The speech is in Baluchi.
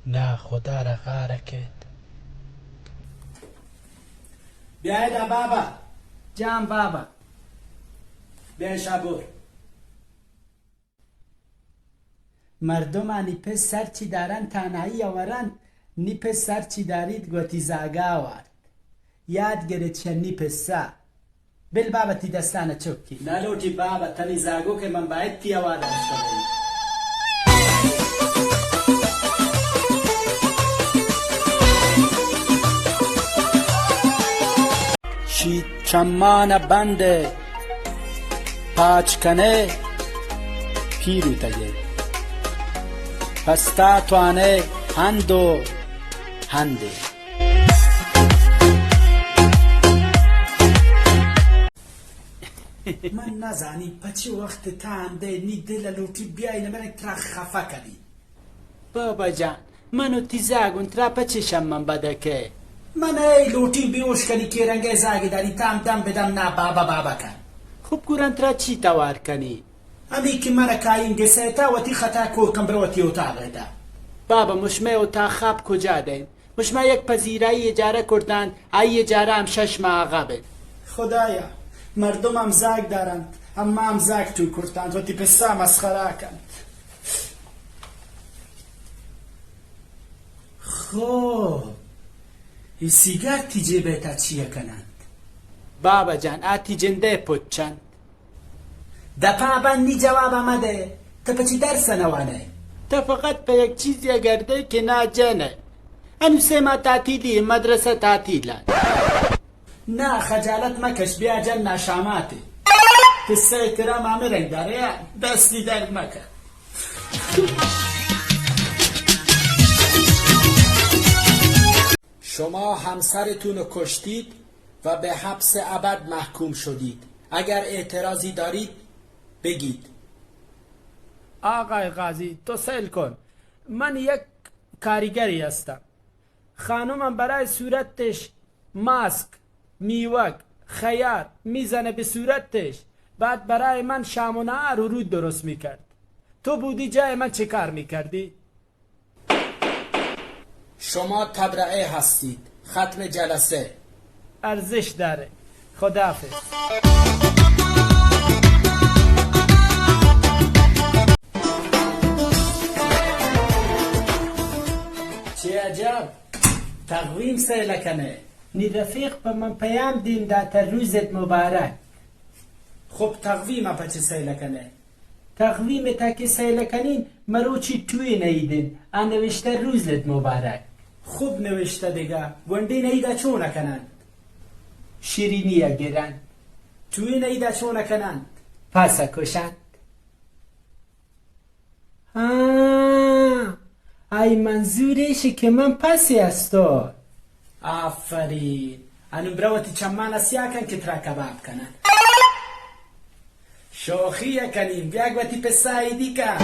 نا، خدا را غارہ کیت۔ بیائے دا بابا۔ جان بابا۔ بیائے شابور۔ مردمانی پس سرچی دارنت، تانائی ء ورنت، نی پس سرچی داریت، گوتی زاگا وارت۔ یاد گرت شنی پسا۔ بل بابا، تی دستان چکی۔ نہ لوٹی بابا، تنی زاگو کہ من باید تی آواز اشکا بری۔ شی چمان بند پاچ کنے پیروتگے، پستا توانے ہند و ہندے۔ من نزانی پچی وقت تا ہندے نی دل لوٹی بیائی نمرے ترا خفا کنی۔ بابا جان، من و تی زاگون ترا پچے شمن بدکے؟ من ای لوٹی بیوش کنی کہ رنگے زاگی داری تام دم بدم نا بابا بابا کن۔ خب گران ترا چی توار کنی؟ ہمی کہ من کائین گسیتا وتی خطا کور کن برو وتی اتاق دا۔ بابا مشمے اتاق خواب کجا دین؟ مشما یک پذیرائی اجارہ کردان، آئی اجارہ ہم شش ماہ آغا بین۔ خدایا، مردم ہم زاگ دارنت، اما ہم زاگ تو کرتنت، وتی پسا مسخرہ کنت۔ خو، ای سیگار تی جیبے تا چیا کننت؟ بابا جان، آ تی جندے پچنت۔ دپا بند نی جوابا مدے، تو پچی درس نوانے؟ تو فقط پہ یک چیزی گردے کہ نا جنے۔ انو سے ماہ تعطیلی، مدرسہ تعطیلان۔ نا، خجالت مکش، بیا جن ناشاماتے۔ قصہ ترا مامے رنگ دارے، دستی درد مکن۔ شما همسرتون رو کشتید و به حبس ابد محکوم شدید. اگر اعتراضی دارید، بگید. آقای قاضی، تو سیل کن. من یک کاریگری هستم. خانمم برای صورتش ماسک، میوک، خیار می‌زنه به صورتش، بعد برای من شام و نهار و رود درست می‌کرد. تو بودی جای من چه کار می‌کردی؟ شما تبرئه هستید. ختم جلسه. ارزش داره. خداحافظ. چه عجب، تقویم سیل کنه. نی رفیق پہ من پیام دیم داتہ روزت مبارک. خب تقویم پہ چه سیل کنه؟ تقویم تا کہ سیل کنین، مروچی ٹوین عیدن، آ نوشتہ روزت مبارک. خوب نوشتہ دگہ. گونڈین عیدا چون کننت؟ شیرینی گرنت. ٹوین عیدا چون کننت؟ پس کشنت. ہاں، آئی منظور ایشی کہ من پسی استو. آفرین. انو برو وتی چمانا سیاہ کن کہ ترا کباب کنن. شوخی کنیم، بیا گوں وتی پسا عیدی کن.